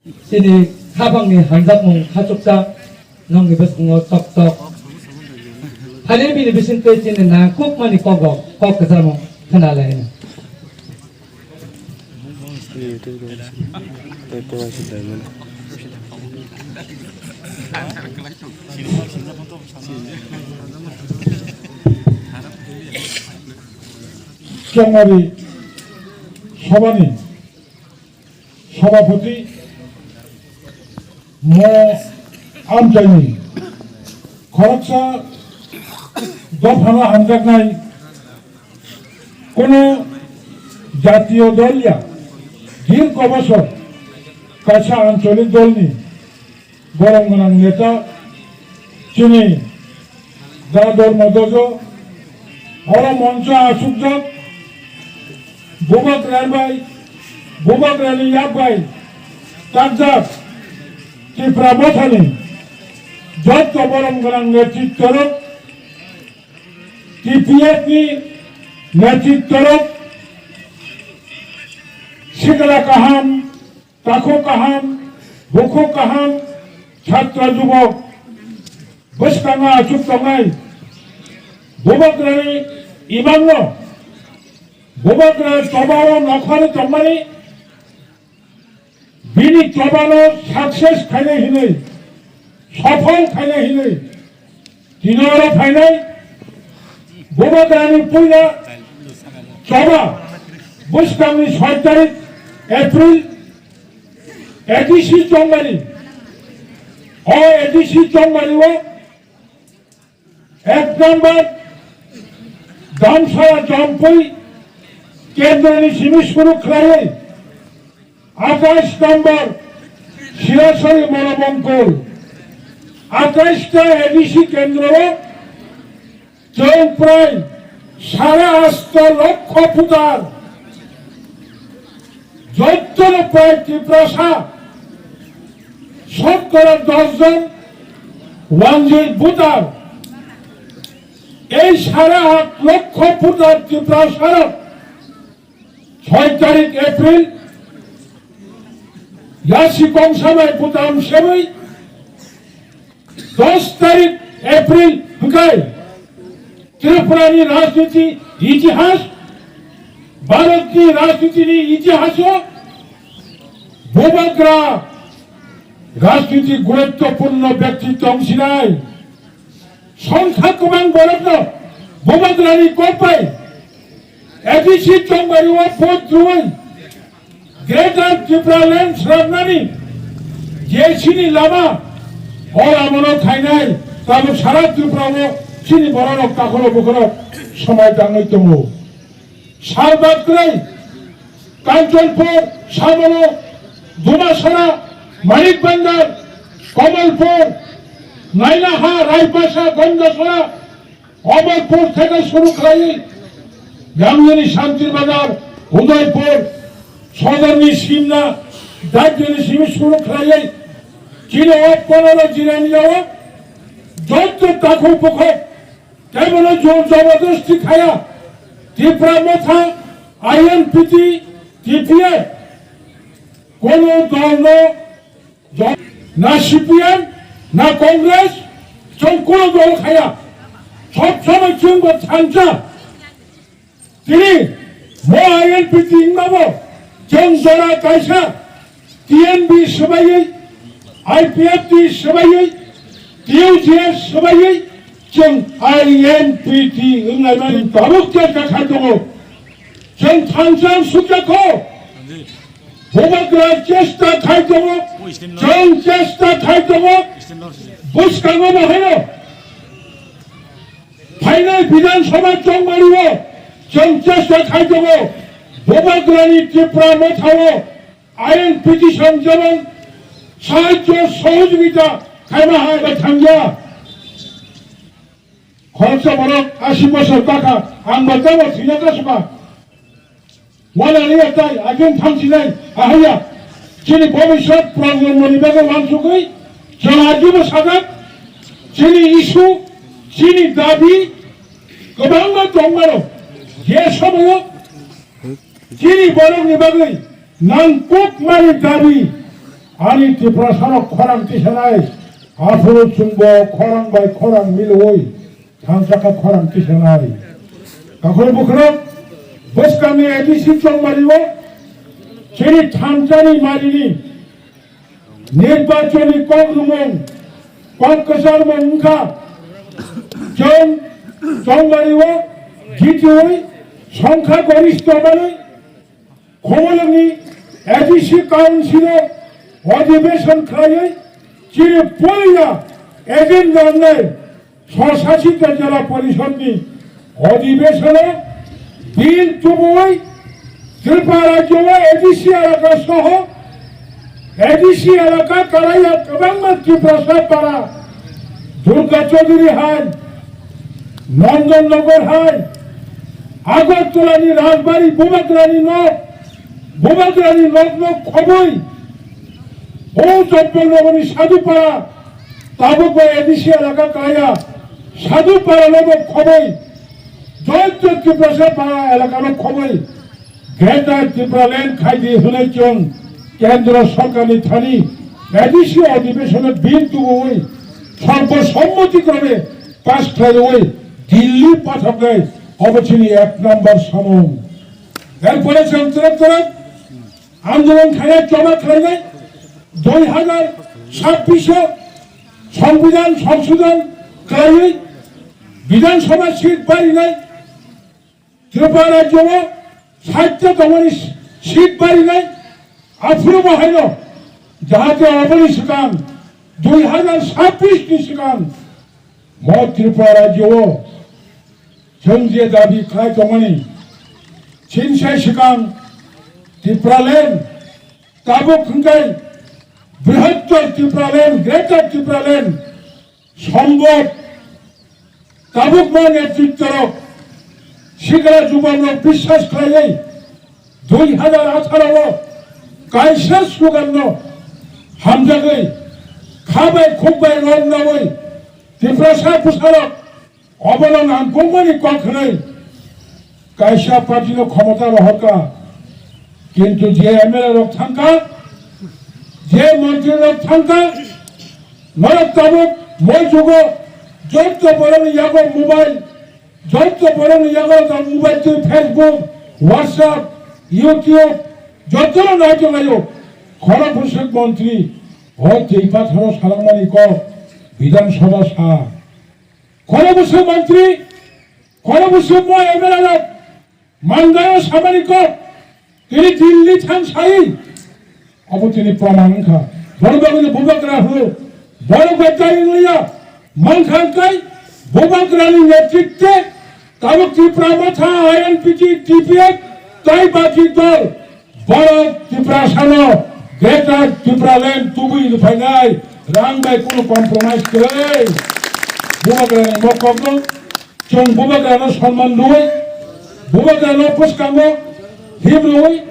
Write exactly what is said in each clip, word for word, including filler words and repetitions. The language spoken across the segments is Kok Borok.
Chini khabangni hamjakmung khachuksa nongni bwskango tok tok. Phali bini bisingtwi chini nangkukmani kogo kok kwchangmung khna lai hino. Chongmari Sabhani Sabhapati mo amchaini khoroksa dophano hamjaknai kuno jatiyo dol ya, dirgho bosor kaisa ancholik dolni borom gwnang neta chini Da Dharma Dojo, oro moncho achukjak, Bubagra bai, Bubagrani yak bai takjak Tipra Mothani jotto borom gwnang netritworok, T P F ni netritworok, sikla kaham, Takhuk kaham, bukhuk kaham, chhatra jubok, bwskango achuk tongnai, Bubagrani imangno, Bubagra chobao nokhorwi tongmani, bini chobano success khainai hinwi, sophol khainai hinwi, Tini oro phainai Bubagrani puila choba bwskangni soi tarik April A D C Chongmari. O A D C Chongmari o ek number Damsara Jampui kendroni simi suru khlaiwi Atais number Sirasari Monobongkol, atais ta A D C kendro o chwng prai sare asto lokho voter, jotono prai Tiprasa, sotkora dos jon wanjik voter, ei sare at lokho voter Tiprasarok Soi tarik April, yasi kongsa bai butam sebwi, dos tarik April hwnkhe Tripura ni rajniti itihas, Bharat ni rajniti ni itihaso Bubagra rajniti guruttopurno bektitw tongsinai. Songkha kwbang borokno Bubagrani kok bai A D C Chongmari o vote rwui Greater Tipraland swnamnani je chini lama, o lamano khainai tabuk sara Tripura o chini bororok takhoro bukhorok somai tangwi tongo. Salbakrai, Kanchanpur, Samolo, Dumasara, Manik Bandar, Kamalpur, Nainaha, Raipasa, Gandasara, Amarpur theke suru khlaiwi, Yamyani Shantir Bazar, Udaipur, Sodorni Simna, Dajjani simi suru khlaiwi, chini o ponoro jirani o, jotto takhuk bukhuk, Tei bono jor jabardasti khaya. Tipra Motha, I N P T, T P F, kono dol no, dol, na C P M, na Congress, chwng kono dol khaya. Sob somoi chwng bo thansa. Tini mo I N P T wngmabo chwng jora kaisa T N B swbaiwi, I P F T swbaiwi, T U J S swbaiwi chwng I N P T wnglaimani tabuk chesta khai tongo. Chwng thansa sukya kho. Bubagra chesta khai tongo. Chwng chesta khai tongo. Bwskango bo haino. Phainai Bidhan Sabha chongmani o chwng chesta khai tongo, Bubagrani Tipra Motha o I N P T song jemon sahajyo sohojogita khaima hai ba thangya. Khoroksa borok asi bosor bwkha ang ba tamo thwina kasukha. Wanani ya tai, agin thamsinai, ahaya. Chini bhobishyot projonmoni bagwi wansugwi, chwng ajibo sajak, chini issue, chini dabi, kwbangma tongmano. Je somoyo, chini borokni bagwi nangkukmani dabi, Ani Tiprasarok khorang tisanai, aphuru chwngbo khorang bai khorang milwi thansa kha khorang tisanai. Kakhol bukhurok bwskangni A D C chongmario chini thansani marini nirbachoni kok rwmung, kok kwcharmung wngkha. Chwng chongmario jitiwi songkha goristho manwi Khumulwngni A D C Council o adhibeshon khlaiwi chini puila agenda wngnai Swshasit Jela Porishod ni adhibeshon o bill tubuwi Tripura rajyo o A D C elaka soho A D C elaka kalaiya kwbangma Tiprasa para Durga Chaudhary hai, Nandan Nagar hai, Agartala ni Rajbari Bubagrani nok, Bubagrani nok nok khoboi, o Choppan Nagar ni Sadhupara, tabuk bai A D C elaka kaya, Sadhupara nok nok khoboi, Joypur Tiprasa para elaka nok khoboi, Greater Tipraland khaidi hwnwi chwng Kendra Sorkarni thani A D C adhibeshonno bill tubuwi sarbosommoti krome pass khlaiwi Delhi pathaknai obo chini ek number samung. Erpore chwng twrwk twrwk andolon khainai choba khlainai dui hazar chabbish o Songbidan songsodhon khlaiwi Bidhan Sabha seat barinai Tripura rajyo o sait ta tongmani seat barinai aphuru bo haino jahate oboni swkang dui hazar chabbish ni swkang mo Tripura rajyo o chwng je dabi khlai tongmani chini sai swkang Tipraland tabuk hwnkhe Brihattor Tipraland, Greater Tipraland Sombot tabukma netritworok sikla jubakrok biswas khlaiwi dui hazar atharo o kaisa slogan no hamjagwi kha bai khuk bai rok nawi Tiprasa bwsarok obono nangkukmani kok hwnwi kaisa party no khomota rohorka, kintu je M L A rok thangka, je montri rok thangka, norok tabuk moi jugo joto borokni yago mobile, joto borokni yago mobile twi Facebook, WhatsApp, YouTube jotono nai tonglaio. Khorok bwswk montri o twi patharo salangmani kok Bidhan Sabha sa. Khorok bwswk montri, khorok bwswk mo M L A rok mangaio samani kok, tini Delhi thang sai, abo tini proman wngkha. Borok bagwi Bubagra hwno, borok bai tai wngliya, mankha kai Bubagrani netritwe tabuk Tipra Motha, I N P T, T P F, tai baki dol, Borok Tiprasano Greater Tipraland tubui rwphainai rang bai kunu compromise kwrwi. Bubagrani mokokno chwng Bubagrano sonman rwui, Bubagrano bwskango himrwui,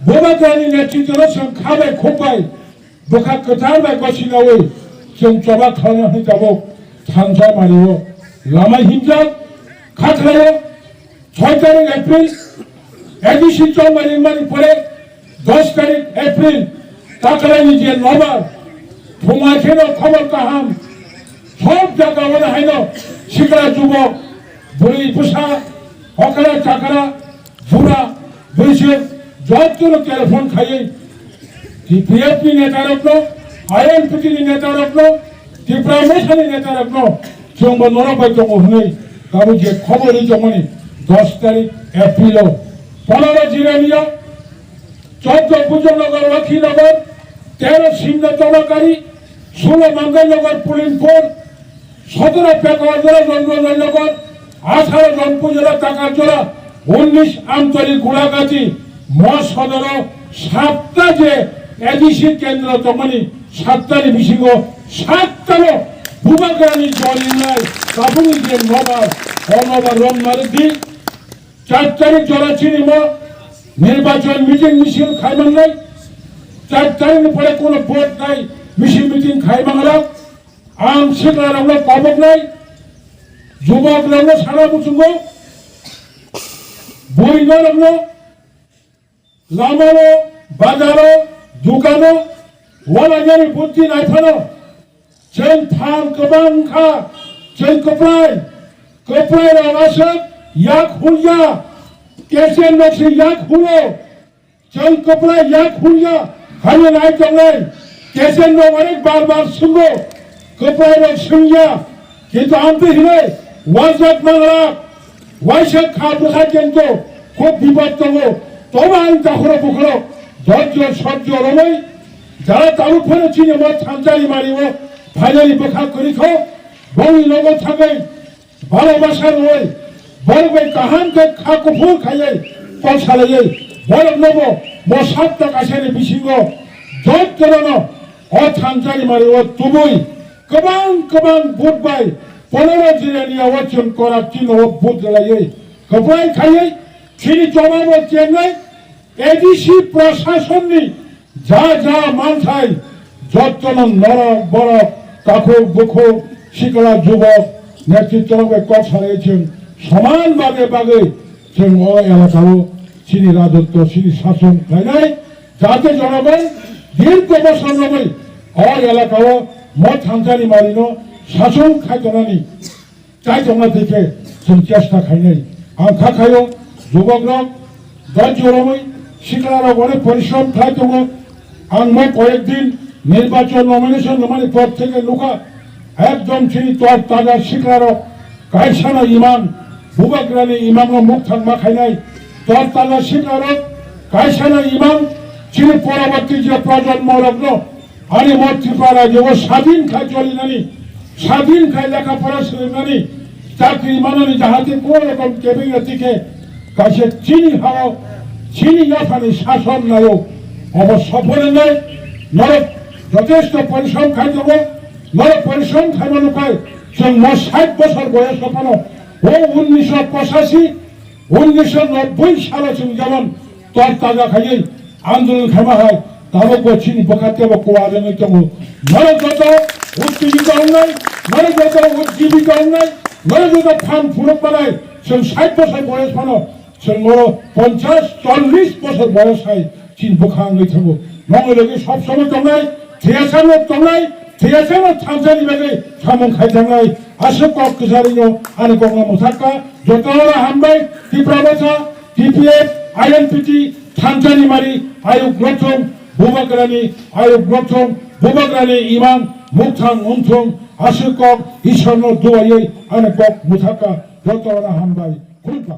Bubagrani netritwno chwng kha bai khuk bai bwkha kwthar bai gosinaui chwng choba khlaina hwnwi tabuk thansa mario lama himjak kha khlaio. Soi tarik April, A D C chongmani mani pore dos tarik April, takalani je nobar, phunga kheno khobor kaham, sob jaga wano haino sikla jubok, bwrwi bwsa, okra chakra, bura, bwswk, jotono telephone khaiwi, T P F ni neta rokno, I N P T ni neta rokno, Tipra Motha ni neta rokno, chwngbo norok bai tongo hwnwi tabuk je khobor ri tongmani dos tarik April o Ponoro Jirania, chaudo Bujornagar, Lakhinagar, tero Simna Tolakari, sulo Mangalnagar, Pulinpur, sotoro Pekar jora, Ranjannagar, atharo Jampui jora, Takar jora, unnish Amtari, Gulagati, mo sodoro satta je A D C kendro tongmani sattani bisingo sattano Bubagrani jolinai tabukni je nobar, o nobar rom narwkdi. Char tarik jora chini mo nirbachon meeting misil khaimangnai. Char tarik ni pore kono vote nai misil meeting khaimanglak. Ang sikla rokno koboknai, jubok rokno sana muchungo, bui norokno lamao, bazaro, dukano, Wala yani buddhi nai phano. Chwng phan kwbang kha, chwng kwplai, kwplai rok aswk yak hulya, kesen rok se yak hulo, chwng kwplai yak hulya, hani nai tongnai, kesen rok onek bar bar swnggo, kwplai rok swngya, kintu amtwi hinwi wajak mangra, waisa kha bwkha kintu khub bipod tongo, tobo ang takhoro bukhoro, dhorjo sojjo romwi, jara tabuk phano chini mo thansa ni mari o phainani bwkha kwrwi kho, bongni nogo thangwi, balo basa rwwi, borok bai kaham khe kha kuphur khaiwi kok salaiwi, borok nobo mo sapta kaisani bisingo jottono no o thansa ni mari o tubui kwbang kwbang vote bai ponoro jilani yago chwng korak chino o vote rwlaiwi kwplai khaiwi chini jobabo chengnai A D C prasasonni ja ja manthai jottono norok borok takhuk bukhuk sikla jubok netritwrok bai kok salai chwng soman bage bagwi chwng o elakao chini rajotto chini sason khlainai jate jonogon dirgho bosor romwi o elakao mo thansani marino sason khaitonani chai tongna thikhe chwng chesta khainai. Ang kha khaio, jubokrok, dol joromwi siklarok onek porishrom khlai tongo. Ang mo koyek din nirbachon nomination rwmani por theke nukha, ekdom chini tor taja siklarok kaisano imang, bubagrani imangno mukthang ma khainai. Tor taja siklarok kaisano imang chini poroborti je projonmorokno Ani mo Tripura rajyo o sadin khai cholinani, sadin khai lekha pora swngnani, chakri manani jahate koi rokom kebeng ya tikhe kaisa chini hao, chini yaphani sason nayo. Obo sophor wngnai, norok jotesto porishrom khai tongo, norok porishrom khaimano khai chwng mo sait bosor boyos o phano o unnisho pochashi, unnisho nobboi salo chwng jemon tor taja khaiwi andolon khaima hai, tabukbo chini bwkha teibo kuwar wngwi tongo. Norok joto utpijito wngnai, norok joto utjibito wngnai, norok joto phan phunuk manai, chwng sait bosor boyos phano chwng oro ponchash chollish bosor boyos hai chini bwkha wngwi thango. Nongni logi sob somoi tongnai, thwiyasano tongnai, thwiyasano thansani bagwi samung khai thangnai. Aswk kok kwcharino ani kokno mwthakka. Jotono hambai, Tipra Motha, T P F, I N P T, thansani mari, ayuk nothung, bubagrani ayuk nothung, bubagrani imang mukthang wngthung. Aswk kok Ishwarno duwaiwi ani kok mwthakka. Jotono hambai, khulumkha.